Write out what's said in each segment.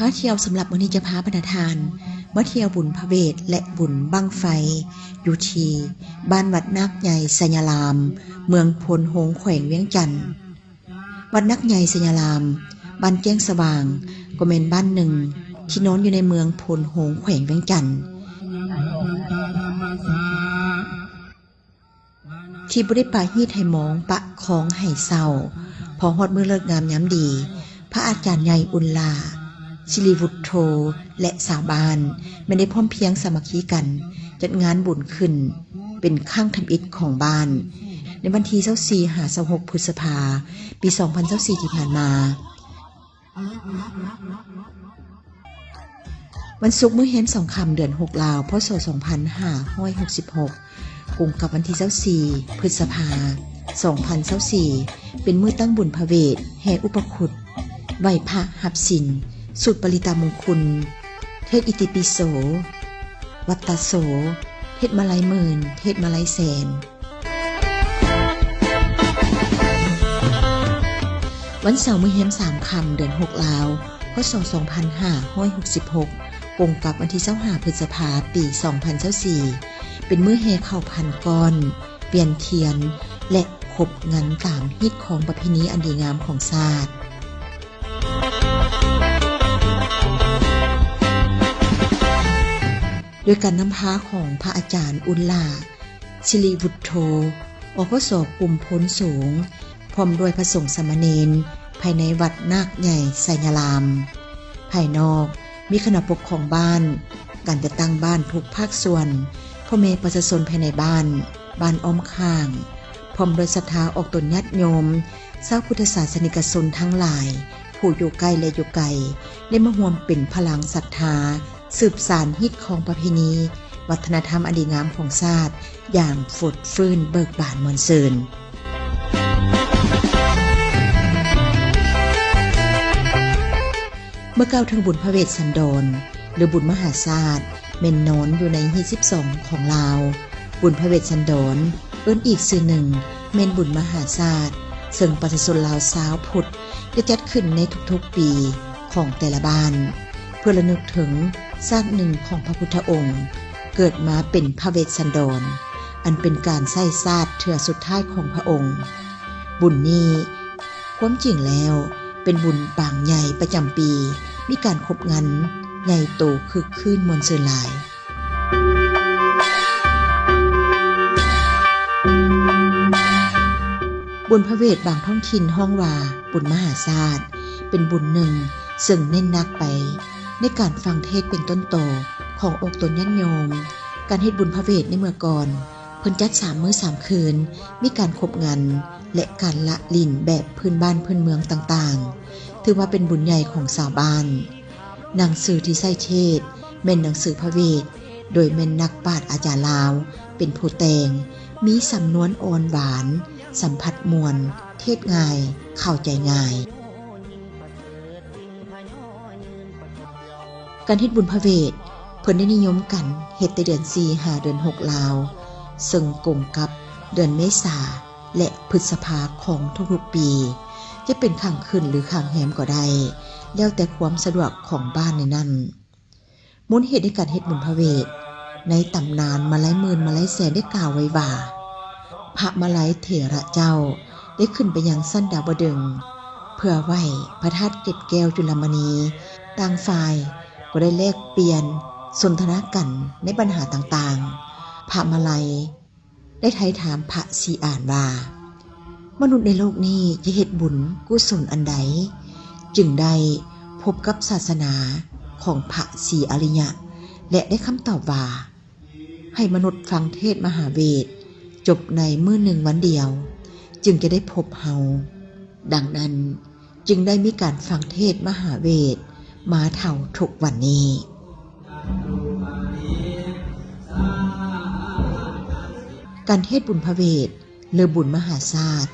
ມາທ່ຽວສຳລັບມື້ນີ້ຈະພາບັນດາທ່ານມາທ່ຽວບຸນພະເວດ ແລະ ບຸນບັ້ງໄຟ ຢູ່ທີ່ບ້ານວັດນາກໃຫຍ່ໄຊຍະລາມ ເມືອງໂພນໂຮງ ແຂວງວຽງຈັນ. ວັດນາກໃຫຍ່ໄຊຍະລາມ ບ້ານແຈ້ງສະຫວ່າງ ກໍແມ່ນບ້ານໜຶ່ງທີ່ນອນຢູ່ໃນເມືອງໂພນໂຮງ ແຂວງວຽງຈັນ. ທີ່ບໍ່ໄດ້ປະຮີດໃຫ້ມອງ ປະຄອງໃຫ້ເສົ້າ. ພໍຮອດມື້ເລີກງາມຍາມດີ, ພະອາຈານໃຫຍ່ອຸນລາ ສິລິວຸດໂທ ແລະ ຊາວບ້ານ ແມ່ນໄດ້ພ້ອມພຽງສາມັກຄີກັນ ຈັດງານບຸນຂຶ້ນເປັນຄັ້ງທຳອິດຂອງບ້ານ ໃນວັນທີຊາວສີ່ຫາຊາວຫົກ ພຶດສະພາ ປີສອງພັນຊາວສີ່ ທີ່ຜ່ານມາ. ວັນສຸກ ມື້ແຮມສອງຄ່ຳ ເດືອນຫົກລາວ ພ.ສ. ສອງພັນຫ້າຮ້ອຍຫົກສິບຫົກ ກົງກັບວັນທີຊາວສີ່ ພຶດສະພາ ສອງພັນຊາວສີ່ ເປັນມື້ຕັ້ງບຸນພະເວດ ແຫ່ອຸປະຄຸດ ໄຫວ້ພະ ຮັບສິນ ສູດປະລິຕະມຸງຄຸນ ເທດອິຕິປິໂສ ວັດຕະໂສ ເທດມາໄລໝື່ນ ເທດມາໄລແສນ. ວັນເສົາ ມື້ແຮມສາມຄ່ຳ ເດືອນຫົກລາວ ພ.ສ. ສອງພັນຫ້າຮ້ອຍຫົກສິບຫົກ ກົງກັບວັນທີຊາວຫ້າ ພຶດສະພາ ປີສອງພັນຊາວສີ່ ເປັນມື້ແຫ່ເຂົ້າພັນກ້ອນ, ວຽນທຽນ ແລະ ຄົບງັນຕາມຮີດຄອງປະເພນີອັນດີງາມຂອງຊາດ. ໂດຍການນຳພາຂອງພະອາຈານອຸນລາ ສິລິວຸດໂທ ອພສ ກຸ່ມໂພນສູງ ພ້ອມດ້ວຍພະສົງສາມະເນນ ພາຍໃນວັດນາກໃຫຍ່ໄຊຍະລາມ. ພາຍນອກ ມີຄະນະປົກຄອງບ້ານ, ການຈັດຕັ້ງບ້ານທຸກພາກສ່ວນ, ພໍ່ແມ່ປະຊາຊົນພາຍໃນບ້ານ, ບ້ານອ້ອມຂ້າງ, ພ້ອມດ້ວຍສັດທາອອກຕົນຍາດໂຍມ, ຊາວພຸດທະສາສະນິກະຊົນທັງຫຼາຍ ຜູ້ຢູ່ໃກ້ ແລະ ຢູ່ໄກ ໄດ້ມາຮ່ວມເປັນພະລັງສັດທາ ສືບສານຮີດຄອງປະເພນີ ວັດທະນະທຳອັນດີງາມຂອງຊາດ ຢ່າງຟົດຟື້ນເບີກບານມ່ວນຊື່ນ. ເມື່ອກ່າວເຖິງບຸນພະເວດສັນດອນ ຫຼື ບຸນມະຫາຊາດ ແມ່ນນອນຢູ່ໃນຮີດສິບສອງຂອງລາວ. ບຸນພະເວດສັນດອນ ເອີ້ນອີກຊື່ໜຶ່ງແມ່ນບຸນມະຫາຊາດ ເຊິ່ງປະຊາຊົນລາວຊາວພຸດ ຈະຈັດຂຶ້ນໃນທຸກໆປີຂອງແຕ່ລະບ້ານ ເພື່ອລະນຶກເຖິງຊາດໜຶ່ງຂອງພະພຸດທະອົງ ເກີດມາເປັນພະເວດສັນດອນ ອັນເປັນການໃຊ້ຊາດເທື່ອສຸດທ້າຍຂອງພະອົງ. ບຸນນີ້ ຄວາມຈິງແລ້ວເປັນບຸນປາງໃຫຍ່ປະຈຳປີ, ມີການຄົບງັນໃຫຍ່ໂຕຄຶກຄື້ນມ່ວນຊື່ນຫຼາຍ. ບຸນພະເວດບາງທ້ອງຖິ່ນຮ້ອງວ່າບຸນມະຫາຊາດ ເປັນບຸນໜຶ່ງເຊິ່ງເນັ້ນໜັກໄປໃນການຟັງເທດເປັນຕົ້ນຕໍຂອງອອກຕົນຍາດໂຍມ. ການເຮັດບຸນພະເວດໃນເມື່ອກ່ອນ ເພິ່ນຈັດສາມມື້ສາມຄືນ, ມີການຄົບງັນ ແລະ ການລະຫຼິ້ນແບບພື້ນບ້ານພື້ນເມືອງຕ່າງໆ ຖືວ່າເປັນບຸນໃຫຍ່ຂອງຊາວບ້ານ. ໜັງສືທີ່ໃຊ້ເທດແມ່ນໜັງສືພະເວດ ໂດຍແມ່ນນັກປາດອາຈານລາວເປັນຜູ້ແຕ່ງ, ມີສຳນວນອ່ອນຫວານ, ສຳຜັດມ່ວນ, ເທດງ່າຍ, ເຂົ້າໃຈງ່າຍ. ການເຮັດບຸນພະເວດ ເພິ່ນໄດ້ນິຍົມກັນເຮັດແຕ່ເດືອນສີ່ຫາເດືອນຫົກລາວ ເຊິ່ງກົງກັບເດືອນເມສາ ແລະ ພຶດສະພາຂອງທຸກໆປີ, ຈະເປັນຄ້າງຄືນ ຫຼື ຄ້າງແຮມກໍໄດ້ ແລ້ວແຕ່ຄວາມສະດວກຂອງບ້ານໃນນັ້ນ. ມູນເຫດໃນການເຮັດບຸນພະເວດ ໃນຕຳນານມາໄລໝື່ນມາໄລແສນໄດ້ກ່າວໄວ້ວ່າ ພະມາໄລເຖລະເຈົ້າໄດ້ຂຶ້ນໄປຍັງຊັ້ນດາວດຶງ ເພື່ອໄຫວ້ພະທາດເກັດແກ້ວຈຸລະມະນີ, ຕ່າງຝ່າຍກໍໄດ້ແລກປ່ຽນສົນທະນາກັນໃນບັນຫາຕ່າງໆ. ພະມາໄລ ໄດ້ໄຖ່ຖາມພະສີອານວ່າ ມະນຸດໃນໂລກນີ້ຈະເຮັດບຸນກຸສົນອັນໃດ ຈຶ່ງໄດ້ພົບກັບສາສະໜາຂອງພະສີອະລິຍະ ແລະ ໄດ້ຄຳຕອບວ່າ ໃຫ້ມະນຸດຟັງເທດມະຫາເວດຈົບໃນມື້ໜຶ່ງວັນດຽວ ຈຶ່ງຈະໄດ້ພົບເຮົາ. ດັ່ງນັ້ນ ຈຶ່ງໄດ້ມີການຟັງເທດມະຫາເວດມາເທົ່າທຸກວັນນີ້. ການເທດບຸນພະເວດ ຫຼື ບຸນມະຫາຊາດ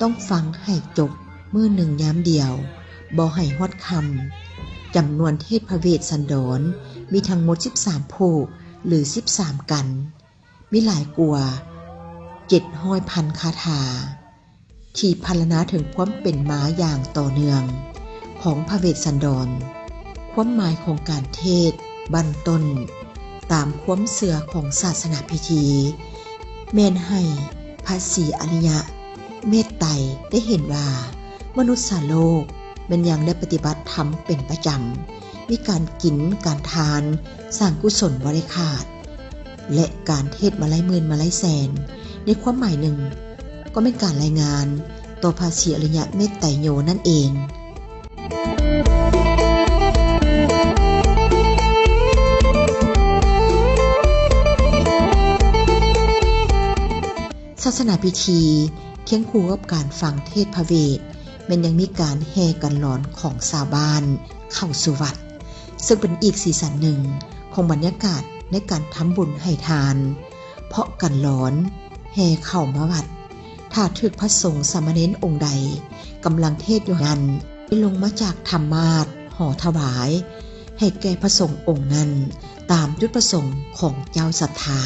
ຕ້ອງຟັງໃຫ້ຈົບມື້ໜຶ່ງຍາມດຽວ, ບໍ່ໃຫ້ຮອດຄ່ຳ. ຈຳນວນເທດພະເວດສັນດອນມີທັງໝົດສິບສາມພູກ ຫຼື ສິບສາມກັນ, ມີຫຼາຍກວ່າເຈັດຮ້ອຍພັນຄາຖາ ທີ່ພັນລະນາເຖິງຄວາມເປັນມາຢ່າງຕໍ່ເນື່ອງຂອງພະເວດສັນດອນ. ຄວາມໝາຍຂອງການເທດບັ້ນຕົ້ນຕາມຄວາມເຊື່ອຂອງສາສະໜາພິທີ ແມ່ນໃຫ້ພະສີອະລິຍະເມດໄຕໄດ້ເຫັນວ່າ ມະນຸດສາໂລກແມ່ນຍັງໄດ້ປະຕິບັດທຳເປັນປະຈຳ, ມີການກິນການທານ ສ້າງກຸສົນບໍ່ໄດ້ຂາດ ແລະ ການເທດມາໄລໝື່ນມາໄລແສນ ໃນຄວາມໝາຍໜຶ່ງ ກໍແມ່ນການລາຍງານຕໍ່ພະສີອະລິຍະເມດໄຕໂຍນັ້ນເອງ. ສາສະໜາພິທີຄຽງຄູ່ກັບການຟັງເທດພະເວດ ແມ່ນຍັງມີການແຫ່ກັນຫຼອນຂອງຊາວບ້ານເຂົ້າສູ່ວັດ, ເຊິ່ງເປັນອີກສີສັນໜຶ່ງຂອງບັນຍາກາດໃນການທຳບຸນໃຫ້ທານ, ເພາະກັນຫຼອນແຫ່ເຂົ້າມາວັດ ຖ້າຖືກພະສົງສາມະເນນອົງໃດກຳລັງເທດຢູ່ນັ້ນ ໄດ້ລົງມາຈາກທຳມາດຫໍຖວາຍ ໃຫ້ແກ່ພະສົງອົງນັ້ນ ຕາມຈຸດປະສົງຂອງເຈົ້າສັດທາ.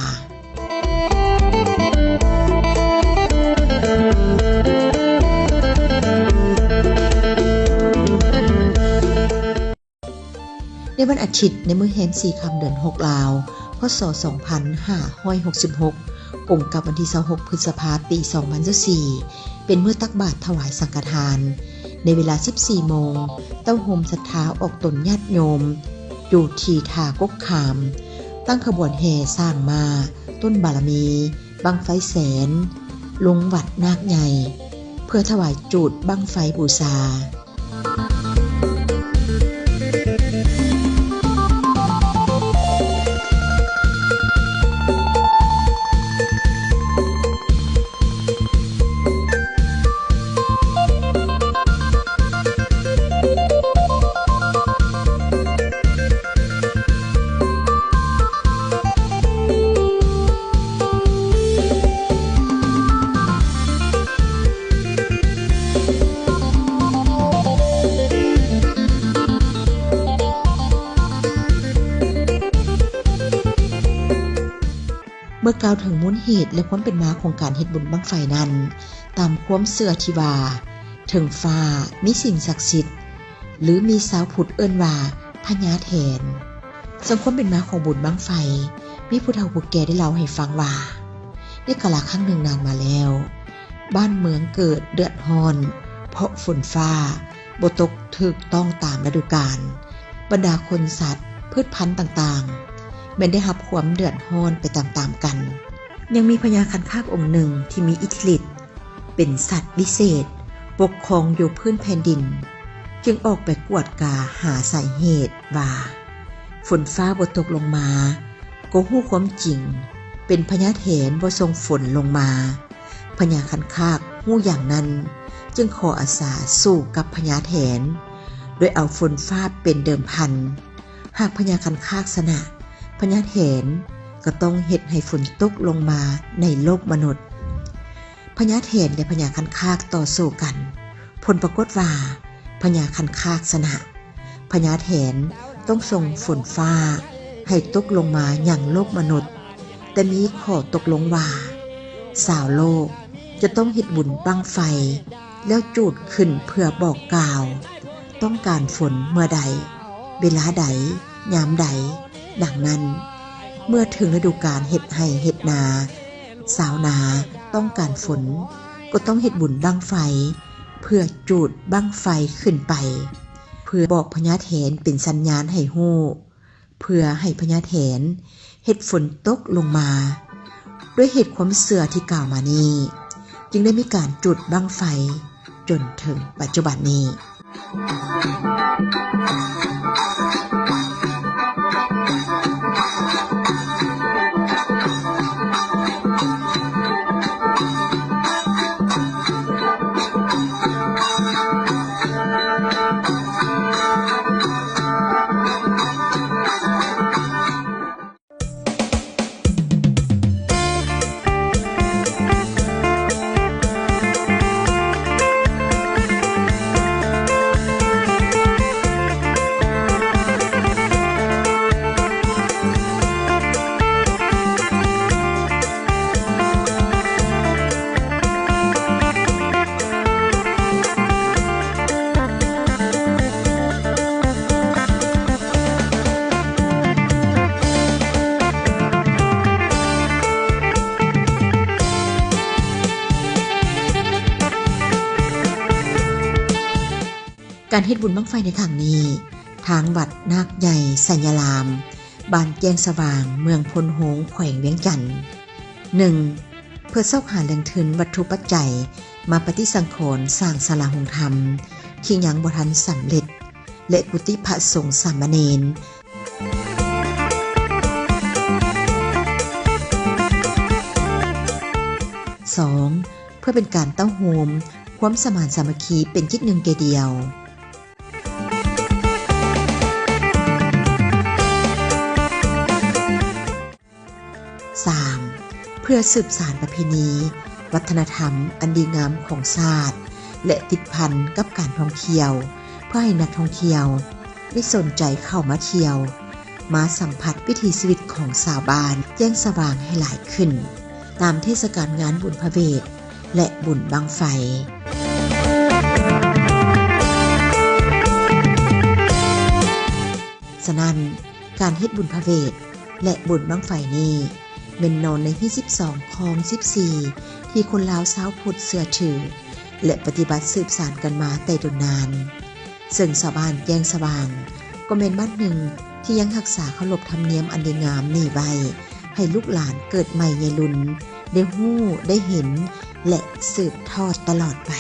ໃນວັນອາທິດ ໃນມື້ແຮມສີ່ຄ່ຳເດືອນຫົກລາວ ພ.ສ. ສອງພັນຫ້າຮ້ອຍຫົກສິບຫົກ ກົງກັບວັນທີຊາວຫົກ ພຶດສະພາ ປີສອງພັນຊາວສີ່ ເປັນມື້ຕັກບາດຖວາຍສັງຄະທານ. ໃນເວລາສິບສີ່ໂມງ ເຕົ້າໂຮມສັດທາອອກຕົນຍາດໂຍມຢູ່ທີ່ທ່າກົກຂາມ ຕັ້ງຂະບວນແຫ່ຊ້າງມ້າ, ຕົ້ນບາລະມີ, ບັ້ງໄຟແສນ ລົງວັດນາກໃຫຍ່ ເພື່ອຖວາຍຈູດບັ້ງໄຟບູຊາ. ເມື່ອກ່າວເຖິງມູນເຫດ ແລະ ຄວາມເປັນມາຂອງການເຮັດບຸນບັ້ງໄຟນັ້ນ, ຕາມຄວາມເຊື່ອທີ່ວ່າ ເທິງຟ້າມີສິ່ງສັກສິດ ຫຼື ມີຊາວພຸດເອີ້ນວ່າພະຍາແຖນ. ເຊິ່ງຄວາມເປັນມາຂອງບຸນບັ້ງໄຟ ມີຜູ້ເຖົ້າຜູ້ແກ່ໄດ້ເລົ່າໃຫ້ຟັງວ່າ ໃນກາລະຄັ້ງໜຶ່ງນານມາແລ້ວ ບ້ານເມືອງເກີດເດືອດຮ້ອນ ເພາະຝົນຟ້າບໍ່ຕົກຖືກຕ້ອງຕາມລະດູການ, ບັນດາຄົນສັດ ພືດພັນຕ່າງໆ ແມ່ນໄດ້ຮັບຄວາມເດືອດຮ້ອນໄປຕາມໆກັນ. ຍັງມີພະຍາຄັນຄາກອົງໜຶ່ງທີ່ມີອິດທິລິດ ເປັນສັດວິເສດປົກຄອງຢູ່ພື້ນແຜ່ນດິນ ຈຶ່ງອອກໄປກວດກາຫາສາເຫດວ່າ ຝົນຟ້າບໍ່ຕົກລົງມາ ກໍຮູ້ຄວາມຈິງ ເປັນພະຍາແຖນບໍ່ສົ່ງຝົນລົງມາ. ພະຍາຄັນຄາກຮູ້ຢ່າງນັ້ນ ຈຶ່ງຂໍອາສາສູ້ກັບພະຍາແຖນ ໂດຍເອົາຝົນຟ້າເປັນເດີມພັນ. ຫາກພະຍາຄັນຄາກຊະນະ, ພະຍາແຖນກໍຕ້ອງເຮັດໃຫ້ຝົນຕົກລົງມາໃນໂລກມະນຸດ. ພະຍາແຖນ ແລະ ພະຍາຄັນຄາກຕໍ່ສູ້ກັນ. ຜົນປາກົດວ່າ ພະຍາຄັນຄາກຊະນະ. ພະຍາແຖນຕ້ອງສົ່ງຝົນຟ້າໃຫ້ຕົກລົງມາຍັງໂລກມະນຸດ, ແຕ່ມີຂໍ້ຕົກລົງວ່າ ຊາວໂລກຈະຕ້ອງເຮັດບຸນບັ້ງໄຟ ແລ້ວຈູດຂຶ້ນເພື່ອບອກກ່າວ ຕ້ອງການຝົນເມື່ອໃດ, ເວລາໃດ, ຍາມໃດ. ດັ່ງນັ້ນ, ເມື່ອເຖິງລະດູການເຮັດໄຮ່ເຮັດນາ, ຊາວນາຕ້ອງການຝົນ ກໍຕ້ອງເຮັດບຸນບັ້ງໄຟ ເພື່ອຈູດບັ້ງໄຟຂຶ້ນໄປ ເພື່ອບອກພະຍາແຖນເປັນສັນຍານໃຫ້ຮູ້ ເພື່ອໃຫ້ພະຍາແຖນເຮັດຝົນຕົກລົງມາ. ດ້ວຍເຫດຄວາມເຊື່ອທີ່ກ່າວມານີ້ ຈຶ່ງໄດ້ມີການຈູດບັ້ງໄຟຈົນເຖິງປັດຈຸບັນນີ້. ການເຮັດບຸນບັ້ງໄຟໃນຄັ້ງນີ້ ທາງວັດນາກໃຫຍ່ໄຊຍະລາມ ບ້ານແຈ້ງສະຫວ່າງ ເມືອງໂພນໂຮງ ແຂວງວຽງຈັນ. ໜຶ່ງ ເພື່ອຊອກຫາແຫຼ່ງທຶນວັດຖຸປັດໄຈ ມາປະຕິສັງຂອນສ້າງສາລາໂຮງທຳ ທີ່ຍັງບໍ່ທັນສຳເລັດ ແລະ ກຸຕິພະສົງສາມະເນນ. ສອງ ເພື່ອເປັນການເຕົ້າໂຮມຄວາມສະໝານສາມັກຄີເປັນຈິດໜຶ່ງໃຈດຽວ. ສາມ ເພື່ອສືບສານປະເພນີ ວັດທະນະທຳອັນດີງາມຂອງຊາດ ແລະ ຕິດພັນກັບການທ່ອງທ່ຽວ ເພື່ອໃຫ້ນັກທ່ອງທ່ຽວໄດ້ສົນໃຈເຂົ້າມາທ່ຽວ ມາສຳຜັດວິຖີຊີວິດຂອງຊາວບ້ານແຈ້ງສະຫວ່າງໃຫ້ຫຼາຍຂຶ້ນ ຕາມເທດສະການງານບຸນພະເວດ ແລະ ບຸນບັ້ງໄຟ. ສະນັ້ນ, ການເຮັດບຸນພະເວດ ແລະ ບຸນບັ້ງໄຟນີ້ ແມ່ນໜຶ່ງໃນຮີດສິບສອງ ຄອງສິບສີ່ ທີ່ຄົນລາວຊາວພຸດເຊື່ອຖື ແລະ ປະຕິບັດສືບສານກັນມາແຕ່ດົນນານ. ເຊິ່ງຊາວບ້ານແຈ້ງສະຫວ່າງ ກໍແມ່ນບ້ານໜຶ່ງທີ່ຍັງຮັກສາເຄົາລົບທຳນຽມອັນດີງາມນີ້ໄວ້ ໃຫ້ລູກຫຼານເກີດໃໝ່ໃຫຍ່ລຸນ ໄດ້ຮູ້ ໄດ້ເຫັນ ແລະ ສືບທອດຕະຫຼອດໄປ.